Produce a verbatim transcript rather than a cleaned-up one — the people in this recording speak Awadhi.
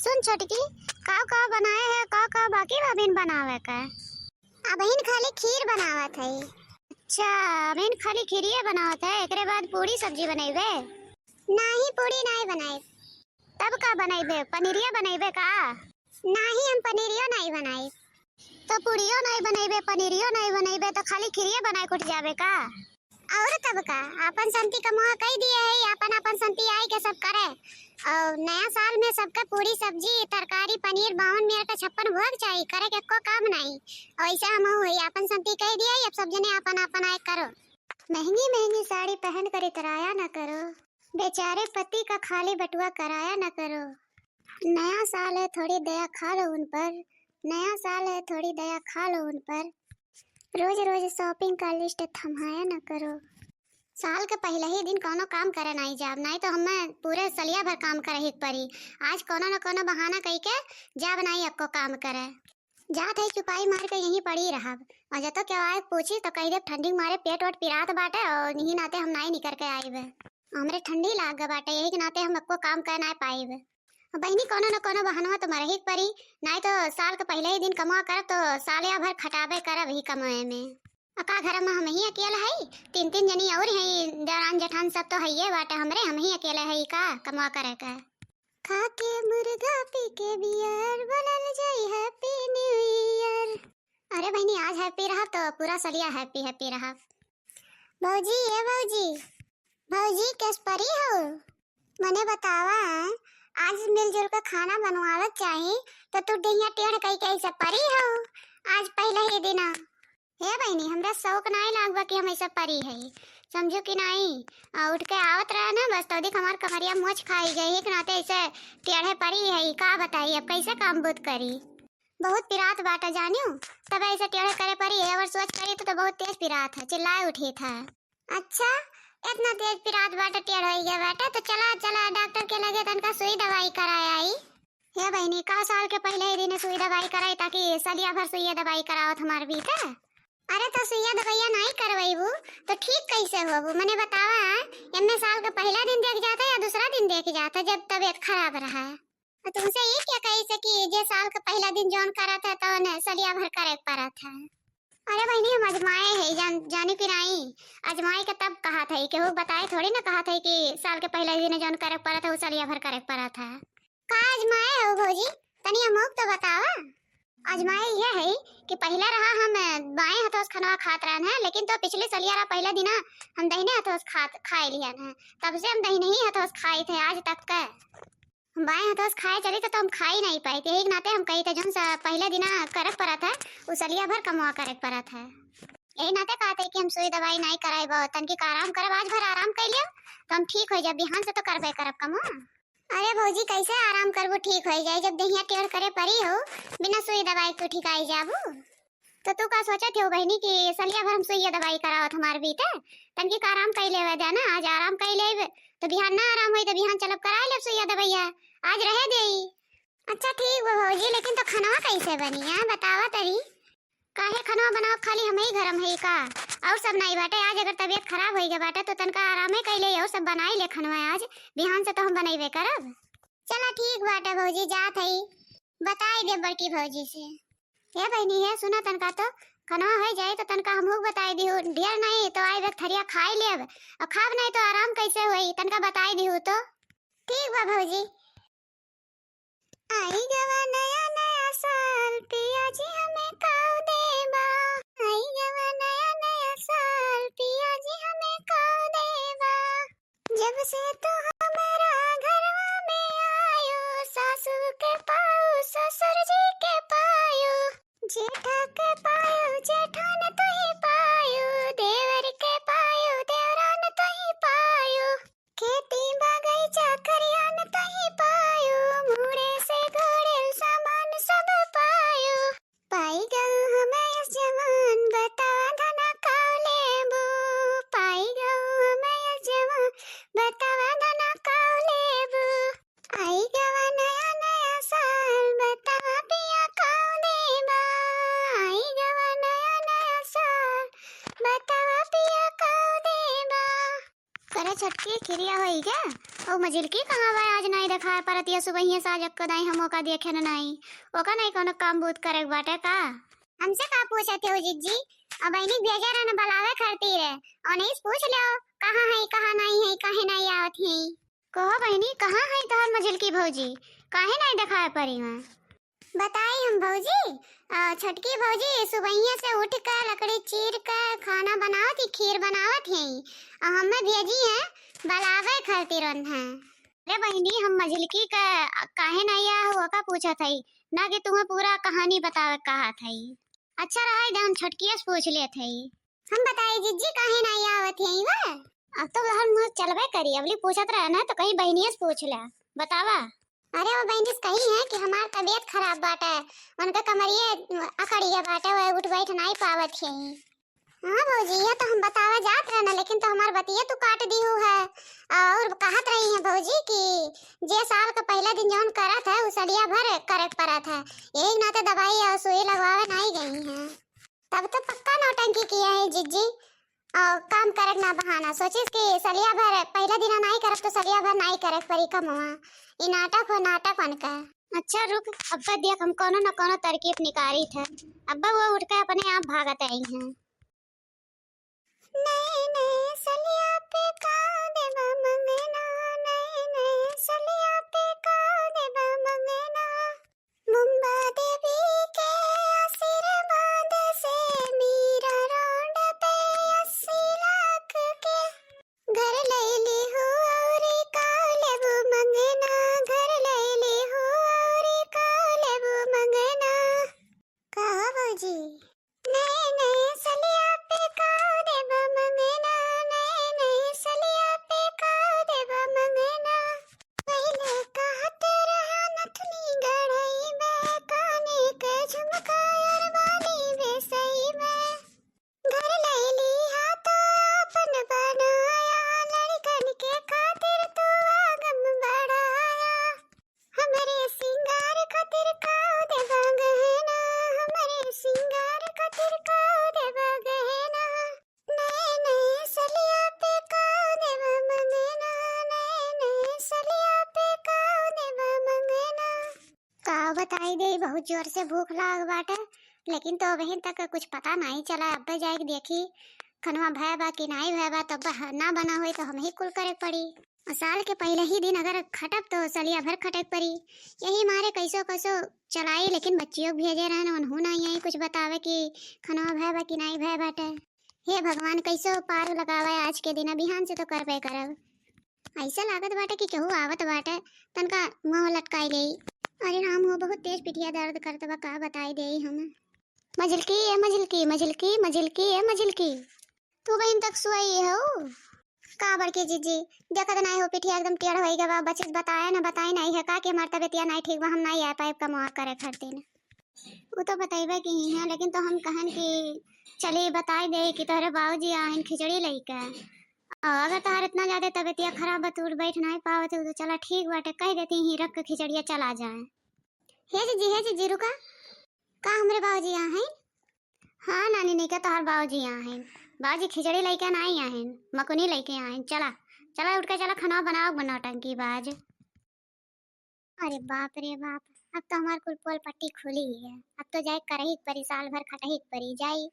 सुन छोटकी, काव काव बनाए है, काव काव बाकी बा अबहिन बनावे का? अबहिन खाली खीर बनावत है। अच्छा, अबहिन खाली खीरिए बनावत है, एकरे बाद पूरी सब्जी बनैबे? नाही, पूरी नाही बनाए। तब का बनैबे? पनीरिया बनैबे का? नाही, हम पनीरियो नाही बनाए। तो पूरियो नाही बनैबे, पनीरियो नाही बनैबे, तो खाली खीरिए बनाए के उठ जाबे का? और तब का, आपन संती कमवा कई दिए है, आपन आपन संती आई के सब करे। और नया साल में सबके पूरी सब्जी, तरकारी, पनीर, बावन मेर का छप्पन भोग चाही, करे के एको काम नाही। और ऐसे हम हुई, आपन संती कई दिए है, अब सब जने आपन आपन आए करो। महंगी महंगी साड़ी पहन कर इतराया न करो, बेचारे पति का खाली बटुआ कराया न करो। नया साल है, थोड़ी दया खा लो उन पर, नया साल है, थोड़ी दया खा लो उन पर। रोज रोज shopping का list थम्हाया न करो। साल के पहले ही दिन कौनो काम करे नाही जाब, नाही तो हमें पूरे सलिया भर काम करे ही परी। आज कौनो न कौनो बहाना कई के जाब नाही अक्को काम करे। जात है चुपाई मार के यहीं पड़ी रहब, और जतो केहू आए पूछी तो कह देब ठंडी के मारे पेट वोट पिरात बाटे और यही नाते हम नाही निकर के आइब। हमरे ठंडी लाग बाटे, यही के नाते हम अक्को काम करे नाही पाइब। बहिनी, कौनो न कौनो बहनवा तो मरही के परी, नाही तो साल के पहले ही दिन कमवा करब तो सालिया भर खटाबे करब ही कमवे में। अका घर में हम ही अकेले हई, तीन तीन जनी और हई, देवरान जेठान सब तो हइये बाटे हमरे, हम ही अकेले हई का कमवा करे के। खा के मुर्गा पी के बियर, बोलल जाई Happy New Year। अरे बहिनी, आज happy रहब तो पूरा सलिया happy happy रहब। भौजी, ए भौजी, भौजी, कैस परी हो? मने बतावा, आज मिलजुल के खाना बनवावे के चाही, तो तू देहिया टेढ़ कई के ऐसे परी हो आज पहले ही दिना। हे बहिनी, हमरा शौक नाई लागबा कि हम ऐसे परी है, समझू कि नाई? आ, उठ के आवत रहे ना, बस तौदिक हमार कमरिया मोच खाई गई, एक नाते ऐसे टेढ़े परी है, का बताई अब कैसे काम बूत करी? बहुत पिरात बाटा जानियो, तब ऐसे टेढ़े करे परी है, अगर सोच करी तो, तो बहुत तेज पिरात है, चिल्लाए उठी था। अच्छा, इतना तेज पिरात बाटे, टेढ़ होई गया बाटे, तो चला, चला डॉक्टर के लगे, तनका सुई दवाई कराए आई। हे बहिनी, का साल के पहले ही दिन सुई दवाई कराई, ताकि सलिया भर सुई दवाई करावत हमार बीते? अरे, तो सुइया दवाइया नहीं करवाईबू, तो ठीक कैसे होबू? मने बतावा, एमे साल के पहला दिन देख जाता या दूसरा दिन देख जाता, जब तबीयत खराब रहा? आ, तुमसे ये क्या कही से कि जे साल के पहला दिन जौन करत है, तौन सलिया भर करे के परत है? अरे बहिनी, हम अजमाए है, जान, जानी पिराई, अजमाए के तब कहत है, केहू बताए थोड़ी ना कहत है कि साल के पहला दिन जौन करे के परत है, उ सलिया भर करे के परत है। का अजमाए हो भौजी, तनी हमहू के तो बतावा। अजमाए ये है कि पहला रहा हम बाएं हथोस खनवा खात रहन है, लेकिन तो पिछले सलिया रहा पहला दिना हम दहिने हथोस खात, खाए लिहन है, तब से हम दहिने ही हथोस खाइत है आज तक के। बाएं हथवा से खाए चली तो, तो हम खाई नहीं पाई, यही के नाते हम कही थे, जौन सा पहले दिना करे के परत है, उ सलिया भर कमवा करे के परत है। यही नाते कहते कि हम सुई दवाई नहीं कराई, बहुत तनकी आराम करब, आज भर आराम कर लियो, तो हम ठीक हो जाए, बिहान से तो करबे करब कमवा। अरे भौजी, कैसे आराम करबू, ठीक हो जाए, जब देहिया टेढ़ करे परी हो, बिना सुई दवाई के तू ठिकाई जाबू? तो तू का सोचत हो बहिनी कि सलिया भर हम सुइया दवाई करावत हमार बीते? तनकी का आराम कई लेवे दे ना, आज आराम कई लेब, तो बिहान ना आराम होई तो बिहान चलब कराए लेब सुइया दवाइया, आज रहे देई। अच्छा ठीक बा भौजी, लेकिन तो खनवा कैसे बनी है, बतावा तरी। काहे खनवा बनावत खाली हम ही घर में है का? और सब नहीं बाटे, आज अगर तबीयत खराब होई गए बाटे तो तनका आरामे कई ले, और सब बनाई ले खनवा आज, बिहान से तो हम बनैबे करब। चला ठीक बाटे भौजी, जात हई, बताई दे बड़की भौजी से। हे बहिनी, हे सुना तनका तो, खनवा हो जाई तो तनका हमहू के बताई दिहू, ढेर नहीं तो आई एक थरिया खाई लेब, और खाब नहीं तो आराम कैसे होई, तनका बताई दिहू तो। ठीक बा भौजी। आई गवा नया नया साल, पिया जी हमें काव देबा। आई गवा नया नया साल, पिया जी हमें काव देबा। जब से तू हमरा घरवा में आयो, सासू के पायो, ससुर जी के पायो, जेठा के पायो, जेठान तू ही पायो, देवर के पायो, देवरान तू ही पायो, खेती बगैचा खरियान तू ही पायो, मुड़े से गोड़ेल सामान सब पायो। पाई गऊ हमें यजमान, बतावा धना काव लेबू। पाई गऊ हमें यजमान, बतावा धना काव लेबू। आई गवा नया नया साल, बतावा पिया काव देबा। आई गवा नया नया साल। छोटकी, खिरिया होई का? अउ मझिलकी कहाँ बा? आज नाई देखाए परत या, सुबहिया से आज एक्को दाई हम ओका देखे न नाई। ओका नाई कउनो काम बूत करे के बाटे का? हमसे का पूछत हो जिज्जी? अब बहिनी भेजे रहन बलावे खातिर, अउ नहीं से पूछ लो कहाँ है, कहाँ नाई है, काहे नाई आवत है। कहो बहिनी, कहाँ है तोहर मझिलकी भौजी? काहे नाई देखाए परी हैं? बताई हम भौजी, अ, छोटकी भौजी सुबहिया से उठ के लकड़ी चीर के खाना बनावत ही, खीर बनावत ही, अ, हमें भेजी है बलावे खातिर उन्हें। अरे बहिनी, हम मझिलकी के काहे नाई आया हो, ओका पूछत हई, ना कि तुम्हें पूरा कहानी बतावे कहत हई। अच्छा रहा, हम छोटकिया से पूछ लेत हई। हम बताई जिज्जी काहे नाई आवत हई वा? अब तो हम चलबे करी, अबली पूछत रहे ना तो कहीं बहिनिया से पूछ ले, बतावा। अरे वो बहिनी से कही है कि हमार तबीयत खराब बाटे, उनका कमरिए अकड़िया बाटे, वह उठ बैठ नाई पावत है। हाँ भौजी, ये तो हम बतावा जात रहना, लेकिन तो हमार बतिया तू काट दी हु है। और कहत रही है भौजी कि जे साल का पहला दिन जौन करत है, उ सलिया भर करे के परत है, यही नाते दवाई और सुई लगवावे नाई गई है। तब तो पक्का नौटंकी किया है जिज्जी। और काम करक ना बहाना। सोचिस कि सलिया भर, पहला दिन नाई करब तो सलिया भर नाई करक परी कमवा। ई नाटक हो, नाटक उनका। अच्छा रुक, अब्बा देख, हम कोनो न कोनो तरकीब निकारी थे। अब्बा वो उठ के अपने आप भागत आई हैं। नए नए सलिया पे का देबा मंगना, नए नए सलिया पे का देबा मंगना। मुंबा देवी के आशीर्वाद से मीरा रोड पे अस्सी लाख के घर लैली हो, औरी का लेबू मंगना, घर लैली हो, औरी का लेबू मंगना। का हो भौजी? नए नए सलिया पे का देबा मंगना, नए नए सलिया पे का देबा मंगना। पहिले कहत रहा नथनी गढ़इबे, काने के झुमका और बाली बेसइबे। घर लैली हा तो आपन बनाया, लड़कन के खातिर तू आगम बढ़ाया। हमरे सिंगार खातिर का देबा गहना, हमरे सिंगार खातिर का देबा गहना। नए नए सलिया पे का देबा मंगना, नए नए सलिया पे का देबा मंगना। का बताई दे, बहुत जोर से भूख लाग बाटे, लेकिन तो अबहिन तक कुछ पता नाई चला। अब्बे जाइके देखी खनवा भय बा कि नाई भय बा, तब ह-, ना बना होई तो हमही कुल करे पड़ी। और साल के पहले ही दिन अगर खटब तो सलिया भर खटे के पड़ी। यही मारे कैसो कैसो चलाई, लेकिन बच्चियों के भेजे रहन, उनहू नाई आई कुछ बतावे कि खनवा भय बा कि नाई भय बाटे। हे भगवान, कैसो पार लगावे आज के दिन, बिहान से तो करबे करब। ऐसा लागत बाटे कि केहू आवत बाटे, तनका मुंह लटकाई लेई। अरे राम हो, बहुत तेज पिठिया दर्द करत बा, का बताई देई हम। मझिलकी, ए मझिलकी, मझिलकी, मझिलकी, ए मझिलकी। तू बहिन तक सोई हो? का बड़की जिज्जी, देखत नाई हो, पिठिया एकदम टेढ़ होई गवा, बचिस बताए ना बताई नाई है का कि हमार तबियतिया नाई ठीक बा, हम नाई आ पाइब कमवा करे खातिर। उ तो बतइबे की ही है, लेकिन तो हम कहन कि चली बताई दे कि तोहरे बाबूजी आइन खिचड़ी लइके। और अगर तोहार इतना ज्यादा तबियतिया खराब बा, तू उठ बैठ नाई पावत हो, तो चला ठीक बाटे, कह देती ही रख के खिचड़िया चला जाए। हे जिज्जी, हे जिज्जी, रुका, का हमरे बाबूजी आ हैं? हाँ नानी, नहीं का तोहार बाबूजी आ हैं, बाबूजी खिचड़ी लइके नाई आ हैं, मकुनी लइके आ हैं। चला, चला उठ के चला, खाना बनाओ, नौटंकी बाज। अरे बाप रे बाप, अब तो हमार कुल पोल पट्टी खुली है। अब तो जाए करही के परी, साल भर खटही के परी, जाई।